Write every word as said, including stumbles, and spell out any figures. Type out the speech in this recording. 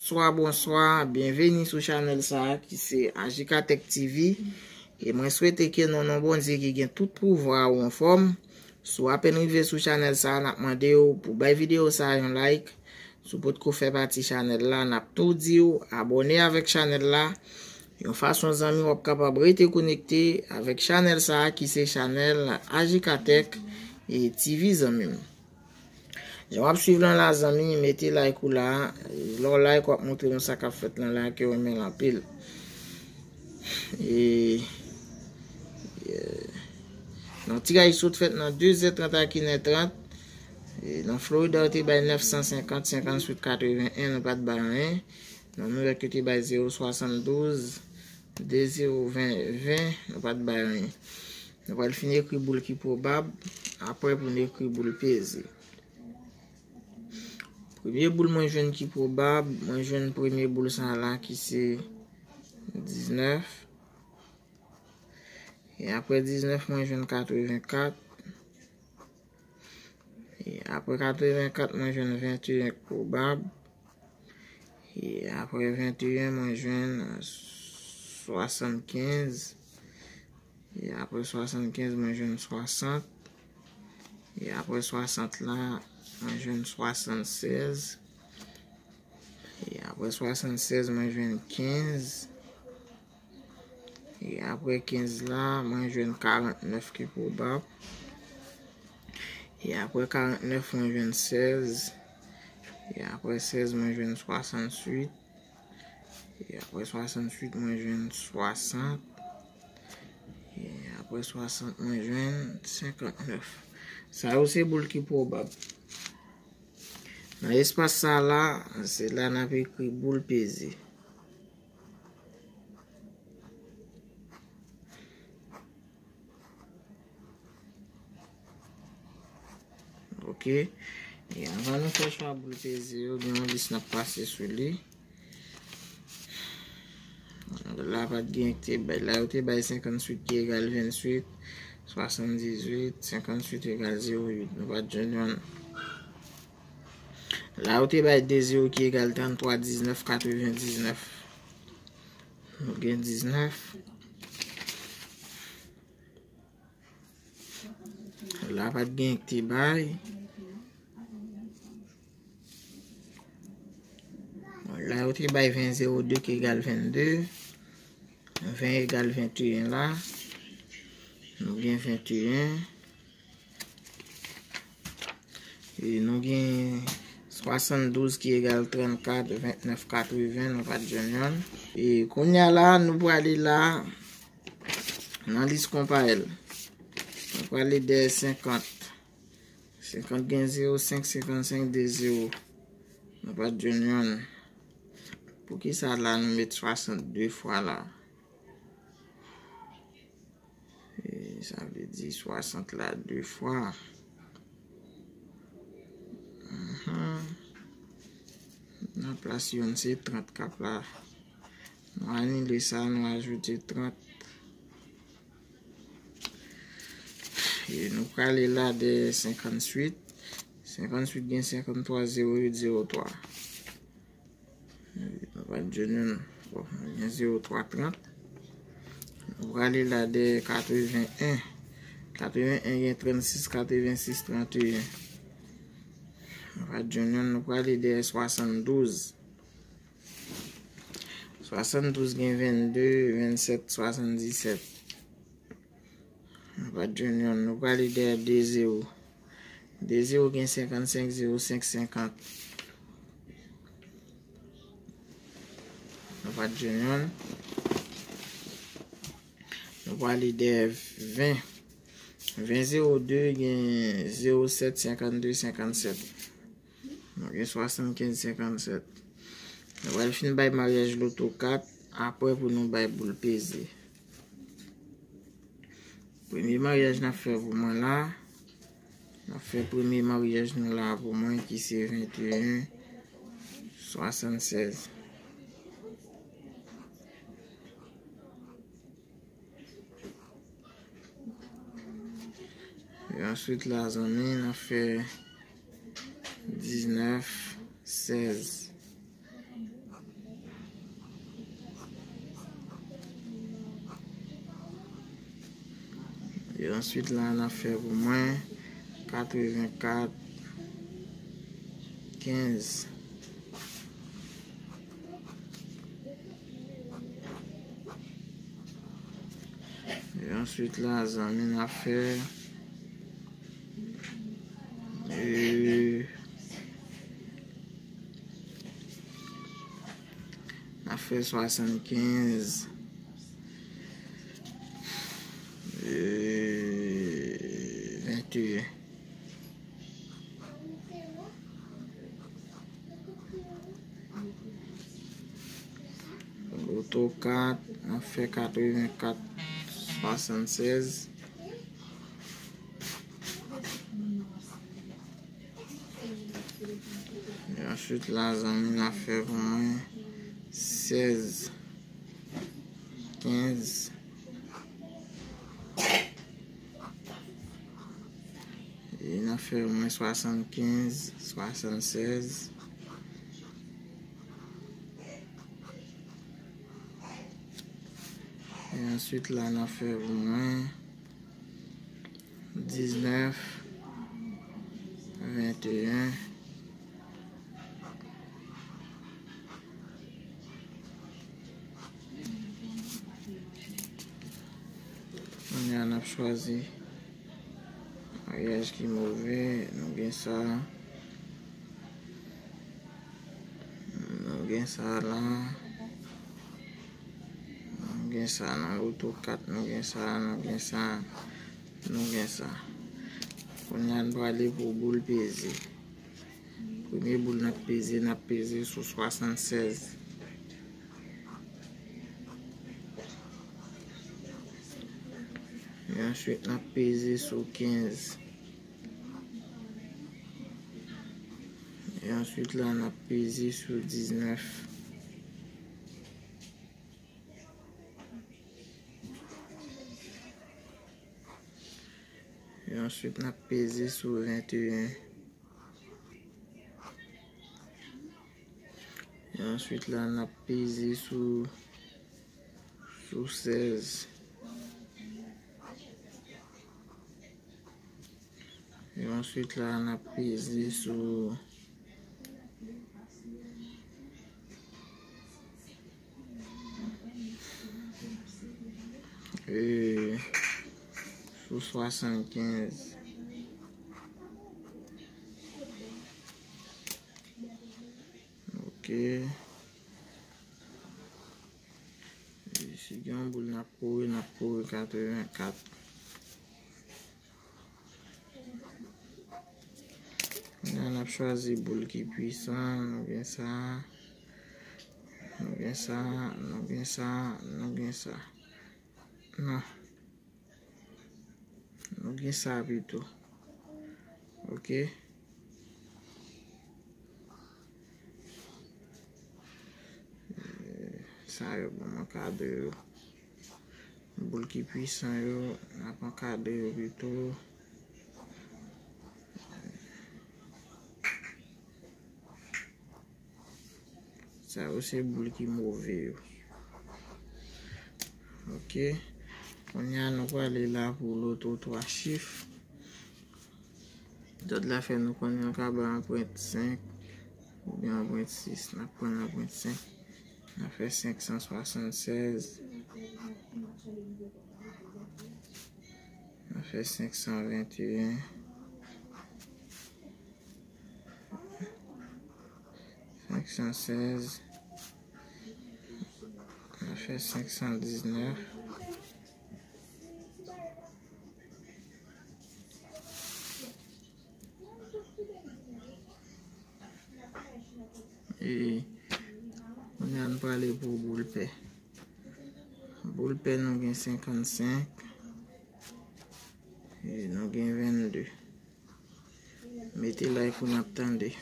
Bonswa, bonswa, byenveni sou chanèl sa a ki se Ajikatèk T V. E mwen swete ke nan non Bondye ki gen tout pouvwa ou anfòm. Si w apèn rive sou chanèl sa a, n ap mande w pou bay videyo sa a yon like. Si w potko fè pati chanèl la, n ap tou di w abòne avèk chanèl la. Yon fason zanmi w ap kapab rete konekte avèk chanèl sa a ki se chanèl Ajikatèk e T V zanmi m. Jan w ap swiv lan la zanmi, mete like ou la. Lè w like w ap montre nou sa k ap fèt lan la ke w renmen l anpil. E, e, nan tiraj sot fèt nan de zè trant ak inè trant. E, nan Florida yo te bay nèf san senkant, senkannswit katreven en, nou pa t bay anyen. Nan Nouyòk yo te bay zewo swasanndouz, de zewo ven, ven, nou pa t bay anyen. Nou pral fin ekri boul ki pwobab, apre pou n ekri boul peze. Premye boul mwen jwenn ki pwobab, mwen jwenn premye boul sa la ki se diznèf. E apre diznèf, mwen jwenn katrevenkat. E apre katrevenkat, mwen jwenn venteyen k pwobab. E apre venteyen, mwen jwenn swasannkenz. E apre swasannkenz, mwen jwenn swasant. E apre swasant la, mwen jwenn swasannsèz. E apre swasannsèz, mwen jwenn kenz. E apre kenz la, mwen jwenn karantnèf ki pwobab. E apre karantnèf, mwen jwenn sèz. E apre sèz, mwen jwenn swasannswit. E apre swasannswit, mwen jwenn swasant. E apre swasant, mwen jwenn senkantnèf. Sa yo se boul ki pwobab. Nan espas sa la, se la n ap ekri boul peze. Ok. E anvan nou fè chwa boul peze yo, gen yon lis n ap pase sou li. La pa t gen ki te bay. La yo te bay senkannswit ki egal vennswit, swasanndizuit, senkannswit egal zewo uit. Nou pa t jwenn yonn. La yo te bay de zewo ki egal tranntwa, diznèf, katrevendiznèf. Nou gen diznèf. La pa t gen ki te bay. La yo te bay ven zewo de ki egal vennde. Ven egal venteyen la. Nou gen venteyen. E nou gen swasanndouz ki egal trannkat, ventnèf, katreven, nou pa t jwenn yonn. E kounye a la, nou prale la, nan lis konpayèl. Nou prale dèyè senkant. Senkant gen zewo senk, senkannsenk, de zewo. Nou pa t jwenn yonn. Poukisa la nou met swasant de fwa la? E sa vle di swasant la de fwa. Mhm. Nan plas yonn se trant k ap la. Nou anile sa, nou ajoute trant. E nou prale la dèyè senkannswit. Senkannswit gen senkanntwa, zewo uit, zewo twa. Nou pa t jwenn yonn. Bon, nou gen zewo twa trant. Nou prale la dèyè katreven en. Katreven en gen trannsis, katrevensis, tranteyen. Nou pa t jwenn yonn, nou prale dèyè swasanndouz. Swasanndouz gen vennde, vennsèt, swasanndisèt. Nou pa t jwenn yonn, nou prale dèyè de zewo. De zewo gen senkannsenk, zewo senk, senkant. Nou pa t jwenn yonn. Nou prale dèyè ven. Ven zewo de gen zewo sèt, senkannde, senkannsèt. Nou gen swasannkenz, senkannsèt. Nou pral fin bay maryaj loto kat, apre pou nou bay boul peze. Premye maryaj n ap fè pou mwen la, n ap fè premye maryaj nou la pou mwen ki se venteyen swasannsèz. E answit la, zanmi, n ap fè diznèf sèz. Answit la, n ap fè pou mwen katrevenkat kenz. E answit la, zanmi, n ap fè, e, n ap fè swasannkenz, e, venteyen. Loto kat, n ap fè katrevenkat swasannsèz. E answit la, zanmi, n ap fè pou mwen sèz, kenz. E n ap fè pou mwen swasannkenz, swasannsèz. E answit la, n ap fè pou mwen diznèf, venteyen. Kounye a, n ap chwazi maryaj ki move. Nou gen sa. Nou gen sa la. Nou gen sa nan loto kat. Nou gen sa, nou gen sa, nou gen sa. Kounye a, n prale pou boul peze. Premye boul n ap peze, n ap peze sou swasannsèz. E answit, n ap peze sou kenz. E answit la, n ap peze sou diznèf. E answit, n ap peze sou venteyen. E answit la, n ap peze sou, sou sèz. E answit la, n ap peze sou, e, sou swasankenz. Ok. E si gen yon boul n ap kore, n ap kore katrevenkat. Kounye a, n ap chwazi boul ki pwisan. Nou gen sa. Nou gen sa. Nou gen sa. Nou gen sa. Non. Nou gen sa pito. Ok. Sa yo pou mwen kado yo. Boul ki pwisan yo, n ap ankadre yo pito. Sa yo se boul ki move yo. Ok. Kounye a, nou prale la pou loto twa chif. Zòt la fè nou konnen yo ka bay yon pwent senk oubyen yon pwent sis. N ap pran yon pwent senk. N ap fè senk san swasannsèz. N ap fè senk san venteyen. Senk san sèz. N ap fè senk san diznèf. E kounye a, nou prale pou boul pè. Boul pè, nou gen senkannsenk. E nou gen vennde. Mete like pou n ap tande.